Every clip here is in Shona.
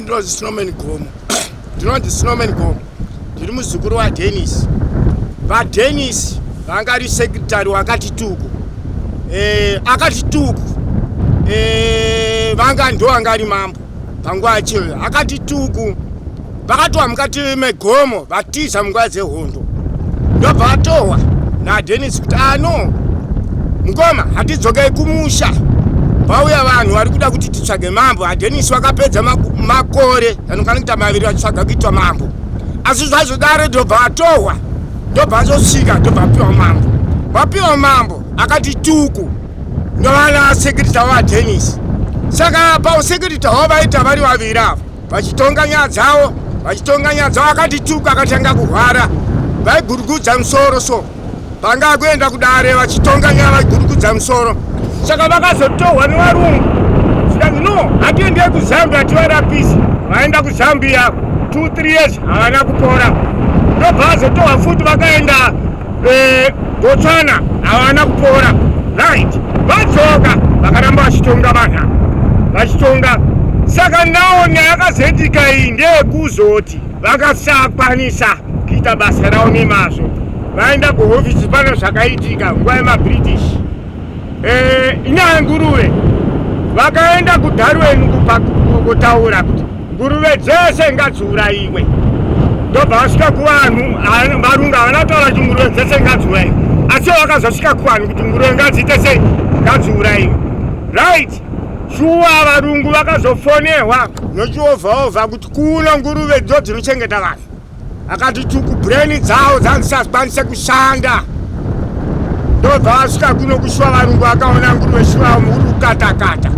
Ndinonzi Snowman Gomo. Ndinonzi Snowman Gomo. Ndiri muzukuru waDennis. VaDennis vanga ari secretary wakati tuku. Eh, akati tuku. Eh, vanga ndo anga ari mambo panguva yacho. Akati tuku. Vakatwa mukati megomo vatiza munguva dzehondo. Ndobva vatohwa naDennis kuti ano ah, mukoma hatidzokei kumusha pauya vanhu vari kuda kuti titsvage mambo. ADennis vakapedza makore anokwana kuita maviri vachitsvaga kuitwa mambo, asi zvazodaro ndobva vatohwa, ndobva azosvika, ndobva apiwa mambo. Vapiwa mambo akati tuku ndovana sekirita vaDennis. Saka pausekirita hwavo vaita vari vaviri ava vachitonga nyaya dzavo, vachitonga nyaya dzavo. Akati tuku akatanga kurwara, vaigurugudza musoro, so vanga akuenda kudare vachitonga nyaya vaigurugudza musoro. Saka vakazotohwa nevarungu zvikanzi no, hatiendei kuZambia tivarapisi. Vaenda kuZambia 2 3 years havana kupora, ndobva vazotohwa futi vakaenda Botswana havana kupora. Right, vadzoka vakaramba vachitonga vanhu vachitonga. Saka nawo nyaya yakazoitika iyi ndeyekuzoti vakasakwanisa kuita basa ravo nemazvo, vaenda kuhofisi. Pane zvakaitika nguva yemaBritish, inyaya yenguruve. Vakaenda kuDarwen kutaura kuti nguruve dzese ngadziurayiwe. Ndobva vasvika kuvanhu, varungu havana kutaura kuti nguruve dzese ngadziurayiwe, asi vakazosvika kuvanhu kuti nguruve ngadziite sei? Ngadziurayiwe. Right, shuwa varungu vakazofonehwa nochiovhaovha kuti kuno nguruve dzo dzinochengeta vanhu. Akati tuku brain dzavo dzanzisakwanise kushanda. Ndobva vasvika kuno kushuwa, varungu vakaona nguruve shuwa muri kukatakata.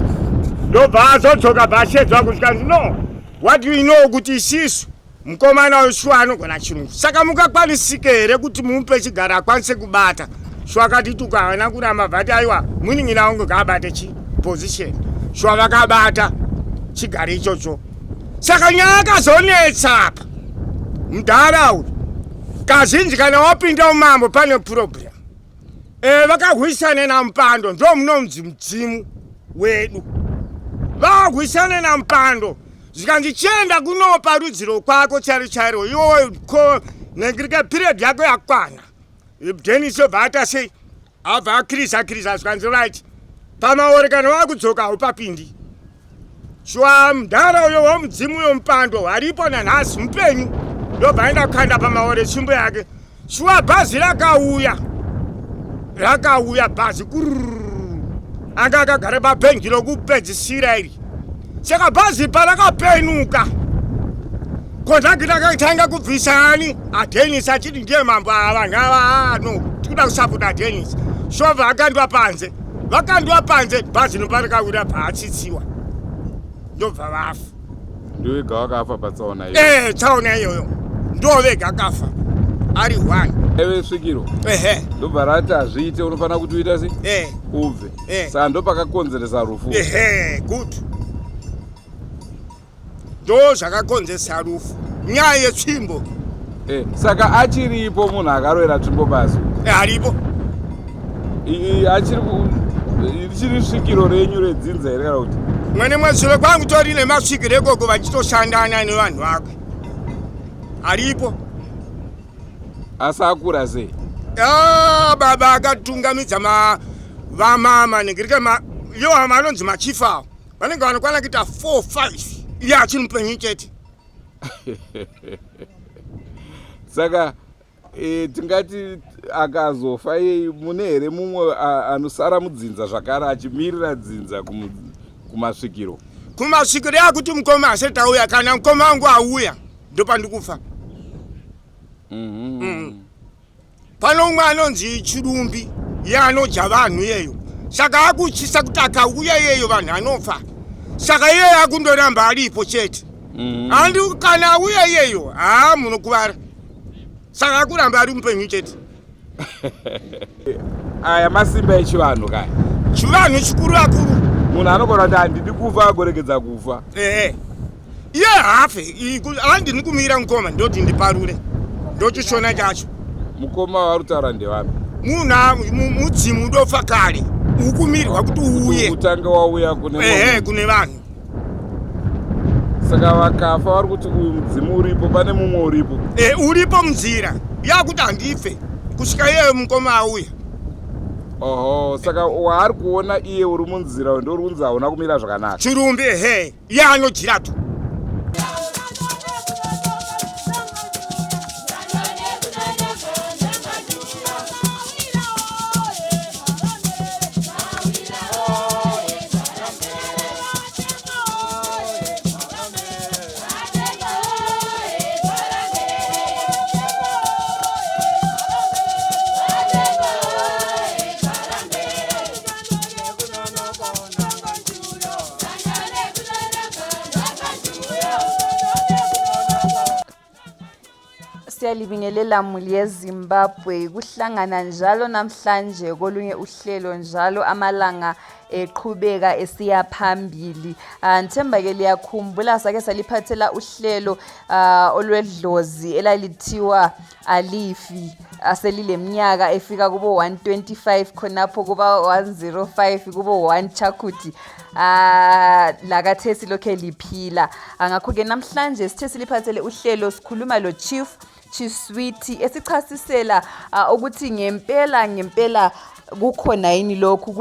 Ndobva azodzoka, bvashedzwa kusvika no, what do you know kuti isisu mukomana uyu shuwa anogona chirungu, saka mukakwanisike here kuti mumupe chigaro akwanise kubata? Shuwa akati tuka havana kuramba, vati aiwa, munin'ina wangu ngaabate chi position. Shuwa vakabata chigaro ichocho. Saka nyaya yakazonetsa apa, mudhara uyu kazhinji kana wapinda umambo pane problem. Vakahwisana naMupando, ndo munonzi mudzimu wedu. Vahwisana naMupando, zvikanzi chienda kunopa rudziro kwako chairo chairo iwo ko nengirike period yako yakwana. Denis obva ata sei, abva akirisa kirisa, zvikanzi right, pamaore kana wakudzoka haupapindi. Shuwa mudhara uyo womudzimu uyo Mupando aripo nanhasi mupenyu. Ndobva aenda kukanda pamaore tsvimbo yake. Shuwa bhazi rakauya, rakauya bhazi kururu, anga akagara pabhenji rokupedzisira iri. Saka bhazi parakapenuka, kondakita akatanga kubvisa ani aDenis achiti ndiye mambo. Ava vanhu ava no, tikuda kusapota Adenis. Shova akandwa panze, vakandwa panze, bhazi noparakawira bvaatsitsiwa, ndobva vafa. Ndiwo vega wakafa patsaona iyoyo? Tsaona iyoyo ndo vega akafa ari one. Eve svikiro ndobva rati hazviite, unofanira kuti uita sei? Ubve. Saka ndopakakonzeresa rufu. Ehe, good, ndo zvakakonzeresa rufu, nyaya yetsvimbo. Saka achiripo munhu akaroera tsvimbo pasi? Aripo. Achiri richiri svikiro renyu redzinza here kana kuti? Mwene mwezuro kwangu tori nemasvikiro ikoko vachitoshandana nevanhu vake, aripo. Asi akura sei? Ah, baba akatungamidza vamama nengirike yo vanonzi machifu avo vanenge vanokwana kuita 4 5, iye achiri mupenyu chete. Saka tingati akazofa iyei, mune here mumwe anosara mudzinza zvakare achimirira dzinza kumasvikiro? Kumasvikiro yakuti mukoma asati auya, kana mukoma wangu auya ndopandikufa. Pano umwe anonzi Chirumbi, iye anodya vanhu iyeyo, saka akutyisa kuti akauya iyeyo vanhu anofa, saka iyeyo akundoramba aripo chete. Handi kana auya iyeyo haa munokuvara, saka akuramba ari mupenyu chete. Aya masimba echivanhu kaya. Chivanhu chikuru akuru. Munhu anogona kuti handidi kufa, agoregedza kufa. Ehe, iye hafe. Handini kumira mukoma, ndoti ndiparure ndochishona chacho. Mukoma vari kutaura ndevapi? Munhu mudzimu udofa kare, ukumirwa kuti uuye. Utange wauya kune Ehe, kune vanhu. Saka vakafa vari kuti uyu mudzimu uripo, pane mumwe uripo. E, uripo munzira yakuti handife kusvika iyeyo mukoma auya. Oho, saka waari kuona iye uri munzira ndouri kunzi hauna kumira zvakanaka. Chirumbi, ehe, iye anodyira tu. Siyalibingelela muli yeZimbabwe, kuhlangana njalo namhlanje kolunye uhlelo njalo amalanga eqhubeka esiya phambili. Ngithemba ke liyakhumbula sake saliphathela uhlelo olwedlozi elalithiwa Alifi, aselileminyaka efika kubo 125 khonapho kuba 105 kubo 1 chakuti lakathesi lokhe liphila. Ngakho-ke namhlanje sithe siliphathele uhlelo, sikhuluma lo Chief Chiswiti esichasisela ukuthi ngempela ngempela kukhona yini lokhu,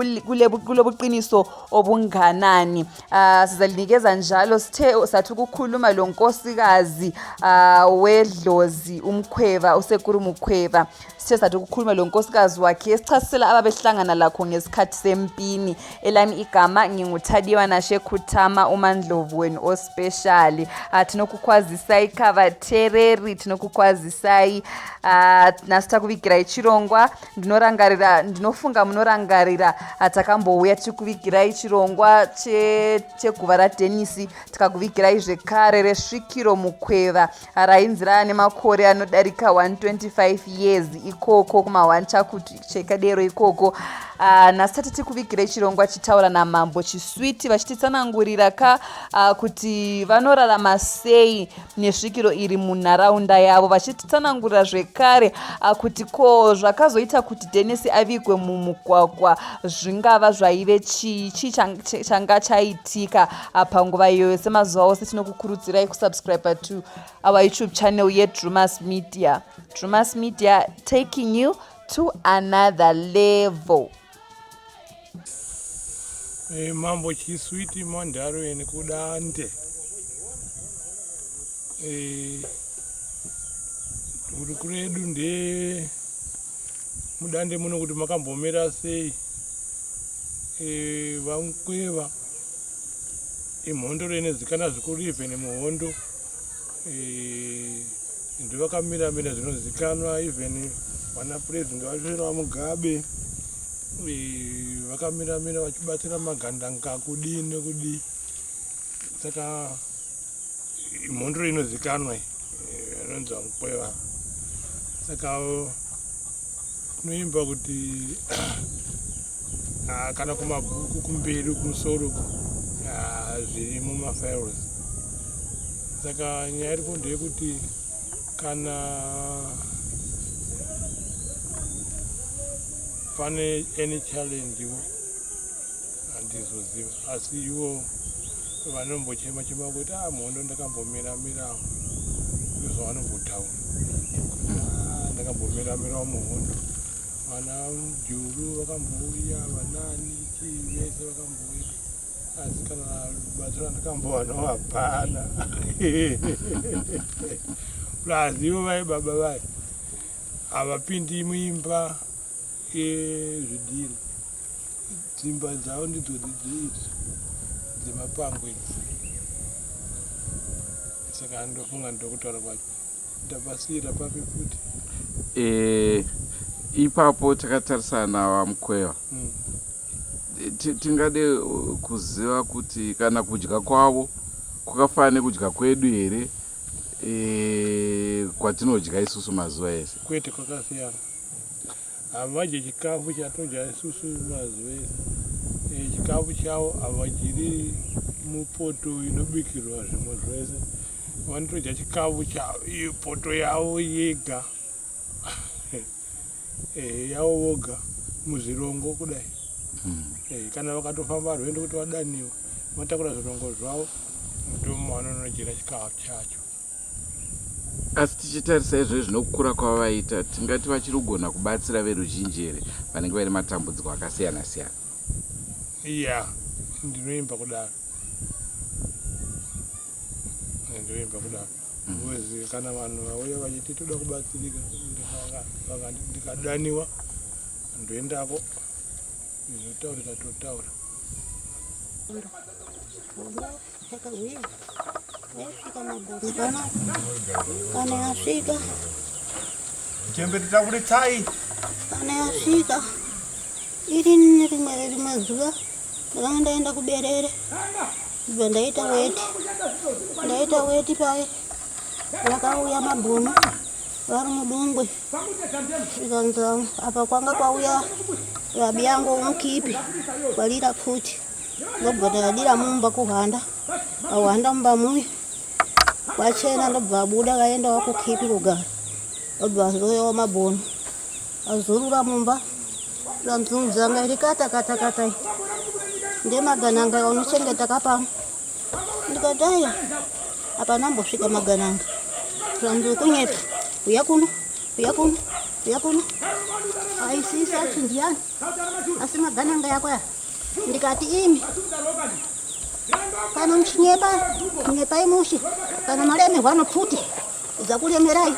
kulobuqiniso obunganani. Sizalinikeza njalo, sithe sathi ukukhuluma lo nkosikazi wedlozi uMkhweva, uSekuru Mukhweva. Sithe sathi ukukhuluma lo nkosikazi wakhe esichasisela ababehlangana lakho ngesikhathi sempini. Elami igama nginguThadiwa Nashe Khuthama, uMandlovu wenu ospecial. Tinokukwazisai kavatereri, tinokukwazisai. Nhasi takuvigirai chirongwa. Ndinorangarira, ndinofunga munorangarira, takambouya tichikuvigirai chirongwa cheguva raDenisi, tikakuvigirai zvekare resvikiro Mukweva rainzi raane makore anodarika 125 years ikoko kuma1 chakuti chekadero ikoko. Nhasi tati tikuvigirei chirongwa chitaura naMambo Chiswiti vachititsanangurira ka kuti vanorarama sei nesvikiro iri munharaunda yavo, vachititsanangurira zvekare kuti ko zvakazoita kuti Denisi avigwe mumugwagwa zvingava zvaive chii, chii changa chaitika panguva iyoyo. Semazuva ose tinokukurudzirai kusubscribe to our YouTube channel yeDrumas Media. Drumas Media, taking you to another level. Mambo Chiswiti Mandarweni kuDande. Hurukuro yedu ndeye mudande muno kuti makambomira sei. VaMkweva imhondoro inozikanwa zvikuru even muhondo. Ndovakamira mira zvinozikanwa, even vana President vacho vaMugabe vakamira mira vachibatsira magandanga kudii nekudii. Saka mhondoro inozikanwa inonzi VaMkweva. Saka tinoimba kuti kana kumabhuku kumberi kumusoro zviri mumafiles. Saka nyaya iripo ndeyekuti kana pane any challenge handizoziva, asi ivo vanombochema chema kuti mhondo ndakambomira mirawo, ndozvavanombotaura kuti ndakambomira mirawo muhondo, vana Juru vakambouya, vanani chii vese vakambouya, asi kana rubatsiro randakambowanawo hapana. Plus ivo vai baba vai havapindi muimba yezvidhina, dzimba dzavo ndidzo idzi dzemapango idzi. Saka ndofunga ndokutaura kwacho ndapasiyira papi futi. Ipapo takatarisana vaMukweva, tingade kuziva kuti kana kudya kwavo kwakafanana nekudya kwedu here, kwatinodya isusu mazuva ese? Kwete, kwakasiyana. Havadye chikafu chatodya isusu mazuva ese. Chikafu chavo havadyiri mupoto inobikirwa zvimwe zvese, vanotodya chikafu chavo iyo poto yavo yega, yavo voga muzvirongo kudai. Kana vakatofamba rwendo kuti vadaniwa, vatakura zvirongo zvavo. Ndomaanonodyira chikafu chacho. Asi tichitarisa izvozvi nokukura kwavaita, tingati vachiri kugona kubatsira veruzhinji here vanenge vaine matambudziko akasiyana-siyana? Ya, ndinoimba kudaro. Ndinoimba kudaro. Because kana vanhu vauya vachiti toda kubatsirika, ndikadaniwa ndoendako. Zvinotaurika totaura. Kana yasvika chembere takuritsai. Kana yasvika iri rimwe rimwe zuva ndakanga ndaenda kuberere ndibva ndaita weti ndaita weti paye vakauya mabhunu vari mudungwe zvikanzi apa kwanga kwauya vabiyango mukipi kwalira pfuti ndobva tadira mumba kuhwanda ahwanda mumba muye kwachena ndobva abuda vaendawo kukipi kugara ndobva azouyawo mabhunu azurura mumba zvanzunzanga iri kata kata kata ndemagananga unochengeta kapano ndikati aiwa hapana ambosvika magananga zvanzi kunyepa uya kuno uya kuno uya kuno aisisa ati ndiyani asi magananga yako ya ndikati imi kana muchinyepa nyepai mushe kana malemerwa nopfuti dzakulemerai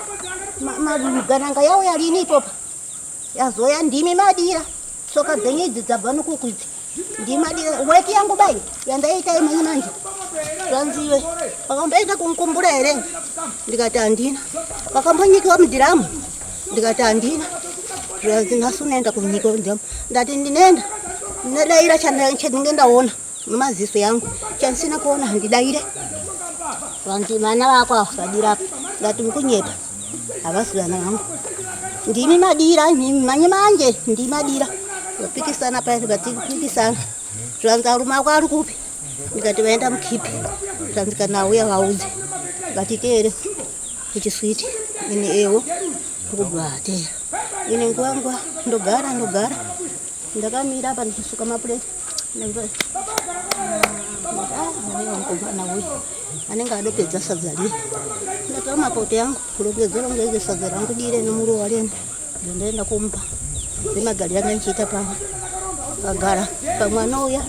magananga yawo yalini ipopa Yazoya ndimi madira tsoka dzenyu idzi dzabva nokuku idzi ndimadira weti yangu bai yandaita imweni manje zvanziwe wakamboenda kunkumbura here ndikati handina wakambonyikiwa mudhiramu ndikati handina zvanzi nhasi unoenda kunyikiwa mudhiramu ndati ndinoenda ndinodaira chandinge ndaona nemaziso yangu chandisina kuona handidaire vanti vana vako ava vadira apa ndati mukunyepa havasi vana vangu ndimi madira manye manje ndimi madira vapikisana paya tikatipikisana zvanzi arume ako ari kupi ndikati vaenda mukipi zvanzi kana auya vaudze vatiteere kuchiswiti ini ewo ndikubva ateera ini nguva nguva ndogara ndogara ndakamira apa ndichisuka mapureti mukomana uyu anenge adopedza sadza riya ndatora mapoto yangu kurongedza rongedze sadza rangu dire nemuruwa rene ndoenda kumupa nemagariro anga ndichiita pano agara pamwe anouya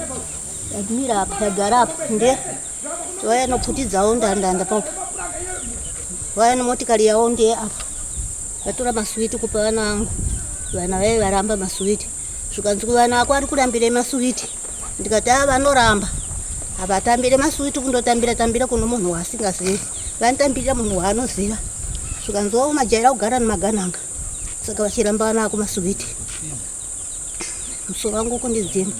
amira apa agara apa ndiye vaya nopfutidzawo ndandanda papa vaya nemotikari yawo ndiye apa vatora masuwiti kupa vana vangu vana vaye varamba masuwiti zvikanzi kuvana vako ari kurambire masuwiti ndikati a vanoramba havatambire masuwiti kundotambira tambira kuno munhu waasingazivi vanotambirira munhu waanoziva zvikanzi wavo majaira kugara nemagananga saka vachiramba vana vako masuwiti musoro wangu kundidzimba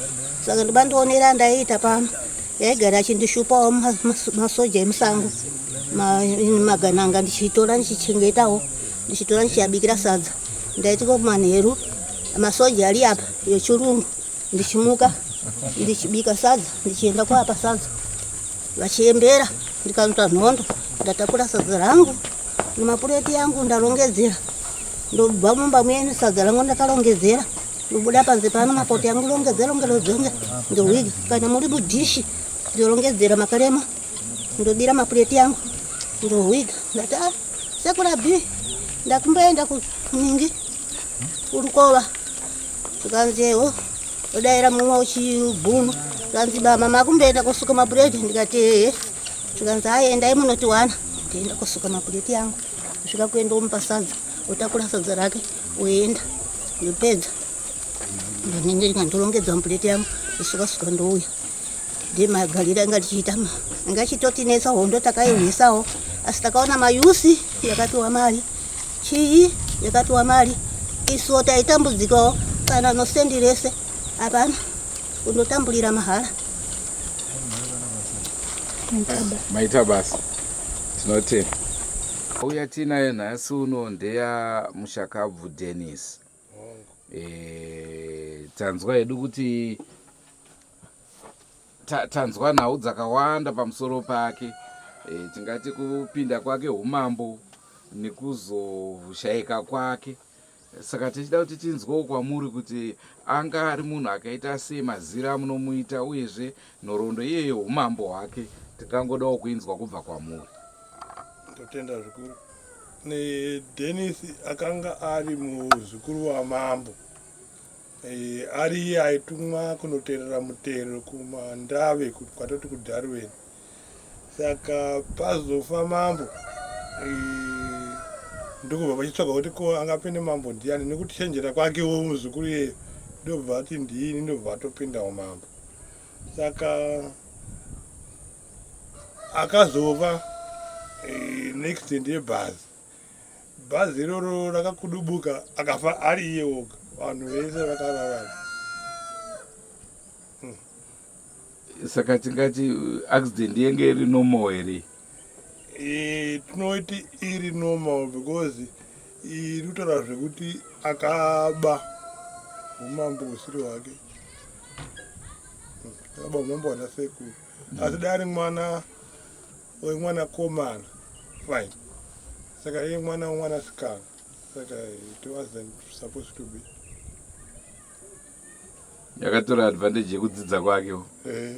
saka ndibandionera ndaiita pano yaigara achindishupawo masoja emusango magananga ndichitora ndichichengetawo ndichitora ndichiyabikira sadza ndaiti ko manheru masoja ari apa yechirungu ndichimuka ndichibika sadza ndichienda kuapa sadza vachiembera ndikanzwa nhondo ndatakura sadza rangu nemapureti yangu ndarongedzera ndobva mumba muye sadza rangu ndakarongedzera ndobuda panze pano mapoto yangu rongedzera rongedzera ndohwiga kana muri mudhishi ndorongedzera makarema ndodira mapureti yangu ndohwiga ndati ah sekura b ndakumboenda kuningi kurukova zvikanzi ewo odaira mumwe uchibhunu zvikanzi bama makumboenda kusuka mapureti ndikati ehe zvikanzi ayi endai munotiwana ndienda kusuka mapureti yangu kusvika kuenda omupa sadza otakura sadza rake oenda ndopedza ndonenge ndorongedza mupureti yangu ndosuka suka ndouya Ndemagariro anga tichiita anga achitotinetsa hondo takairwisawo asi takaona mayusi yakapiwa mari chii yakapiwa mari isuwo taitambudzikawo kana nosendi rese hapana kundotambulira mahara. Maita basa, tinotenda. Uya tiinayo nhasi uno ndeya mushakabvu Dennis. E, tanzwa hedu kuti tanzwa nhau dzakawanda pamusoro pake e, tingati kupinda kwake umambo nekuzoshaika kwake saka tichida kuti tinzwewo kwamuri kuti anga ari munhu akaita sei mazira amunomuita uyezve nhoroondo iyeyo umambo hwake Tingangodawo kuinzwa kubva kwamuri. Ndotenda zvikuru. Denis akanga ari muzukuru wamambo. E, ari iye aitumwa kunoterera mutero kumandave kwatoti kuDarwin. Saka pazofa mambo e, ndokubva pachitsvaga kuti ko angapinde mambo ndiani nekuti chenjera kwakewo muzukuru iyeyo ndobva ati ndini ndobva atopinda umambo. Saka akazova e, neaccident yebhazi bhazi iroro rakakudubuka akafa ari iye woga vanhu vese vakararama hmm. Saka tingati accident yenge iri normal here? E, tinoti iri normal because iri kutaura zvekuti akaba umambo husiri hwake, akaba umambo hwana sekuru. Asi dai ari mwana wemwanakomana, fine. Saka iye mwana wemwanasikana, saka it wasn't supposed to be. Yakatora advantage yekudzidza kwakewo. Eh.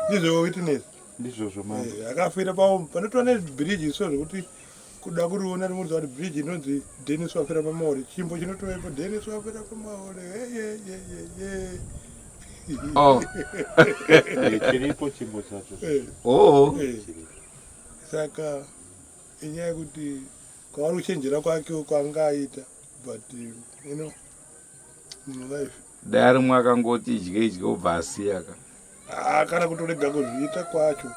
Ndizvo, witness. Ndizvozvo, mama. Eh, akafira panotoa nebhiriji so zvekuti kuda kuriona rinoziva kuti bhiriji inonzi Denis wafira pamaore, chimbo chinotovepo, Denis wafira pamaore. Ye. Oh. Chiripo chimbo chacho. Oh. Saka inyaya yekuti kwavari kuchenjera kwake kwanga aita, but life. Dai ari mwe akangoti idye idye obva asiya ka. Ah, kana kutorega kuzviita kwacho.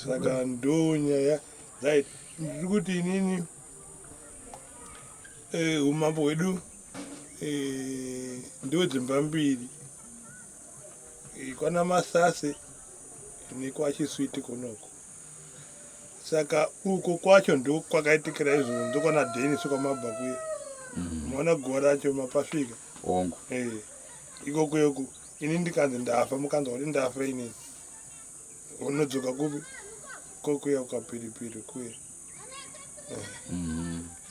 Saka ndo nyaya right. Ndiri kuti inini umambo hwedu ndewedzimba mbiri, kwana Masase nekwaChiswiti kunoko. Saka uko kwacho ndo kwakaitikira izvozvo, ndokwana Denis kwamabva kuye. Maona guva racho mapasvika? Hongu. Ikokuyoku ini ndikanzi ndafa, mukanzwa kuti ndafa inini, unodzoka kupi? Kokuya kukapiripiri kuye.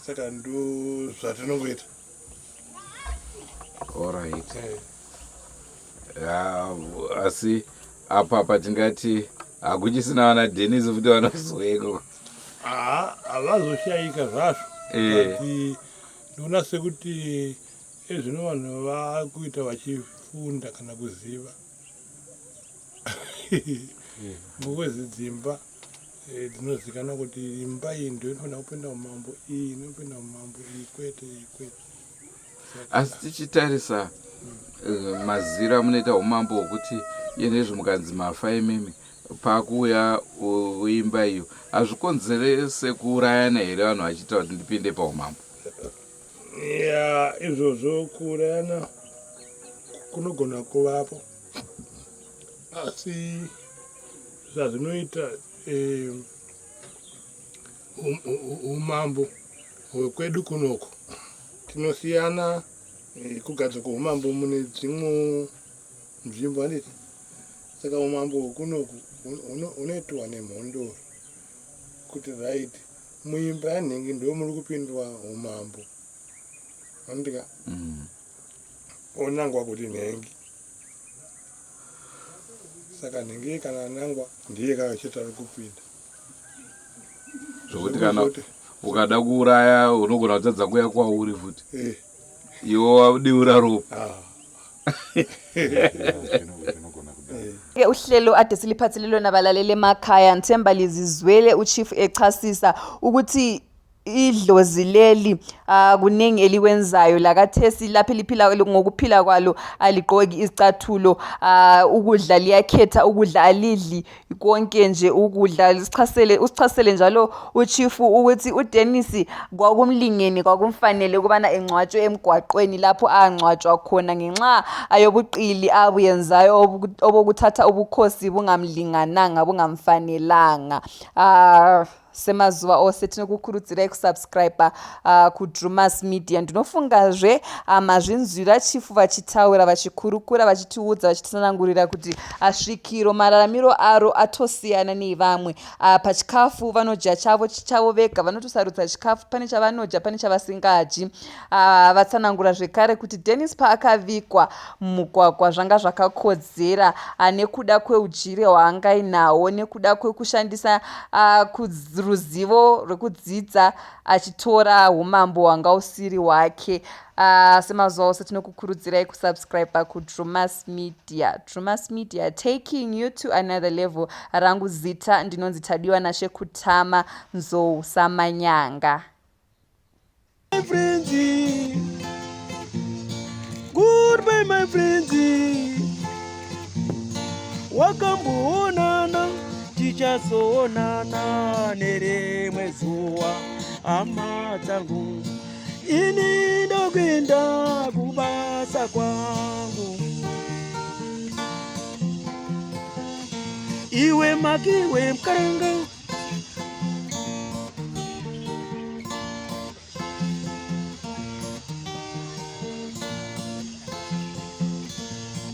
Saka ndo zvatinongoita. Alright. Ya, asi apa patingati hakuchisina vana Denis futi vanozoeko? Haa, havazoshayika zvazvo. But ndinoona sekuti ezvino vanhu vakuita vachifunda kana kuziva, because dzimba dzinozikanwa kuti imba iyi ndo inofanira kupinda umambo, iyi inopinda umambo, iyi kwete, iyi kwete. Asi tichitarisa maziro amunoita umambo hwokuti iye nezvo mukanzi mafa imimi, pakuuya uimba iyo, hazvikonzerese kuurayana here, vanhu vachiita kuti ndipinde paumambo? Ya, izvozvo kuurayana kunogona kuvapo, asi zvazvinoita umambo hwekwedu kunoko tinosiyana kugadzwa kweumambo mune dzimwe nzvimbo, handiti? Saka umambo hwekunoku hunoitwa nemhondoro kuti right, muimba yanhingi ndo muri kupindwa umambo, handika? Onangwa kuti nhengi. Saka nhengi kana anangwa ndiye kachete ari kupinda. Zvokuti kana ukada kuuraya unogona kutadza kuuya kwauri futi. Iwe wadiura ropa. Ah. Zvinogona kudaro. Ke uhlelo ade siliphathele lona, balaleli emakhaya, ngithemba lizizwele uchief echasisa ukuthi idlozi leli kuningi elikwenzayo lakathesi lapho eliphila ngokuphila kwalo. Aligqoki izicathulo, ukudla liyakhetha ukudla, alidli konke nje ukudla. Sichasele, usichasele njalo uchief ukuthi uDennis kwakumlingene, kwakumfanele ukubana engcwatshwe emgwaqweni lapho angcwatshwa khona ngenxa ayobuqili abuyenzayo obokuthatha ubukhosi bungamlingananga, bungamfanelanga. Semazuva ose tinokukurudzirai kusubscribe kuDrumas Media. Ndinofungazve mazvinzwira chifu vachitaura, vachikurukura, vachitiudza, vachitsanangurira kuti svikiro mararamiro aro atosiyana neevamwe. Pachikafu vanodya chavo chavo vega, vanotosarudza chikafu, pane chavanodya, pane chavasingadyi. Vatsanangura zvekare kuti Dennis paakavigwa mumugwagwa zvanga zvakakodzera nekuda kweudyire hwaanga ainawo, nekuda kwekushandisa ruzivo rwekudzidza achitora umambo hwanga usiri hwake. Semazuva ose tinokukurudzirai kusubscribe kuDrumas Media. Drumas Media, taking you to another level. Rangu zita ndinonzi Tadiwa Nashe Kutama Nzou Samanyanga. My friends, goodbye my friends, wakamboonana tichazoonana nerimwe zuva hama dzangu, ini ndokuenda kubasa kwangu. Iwe makiwe mkaranga.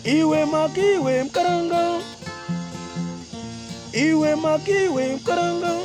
Iwe makiwe mkaranga, iwe makiwe mkaranga.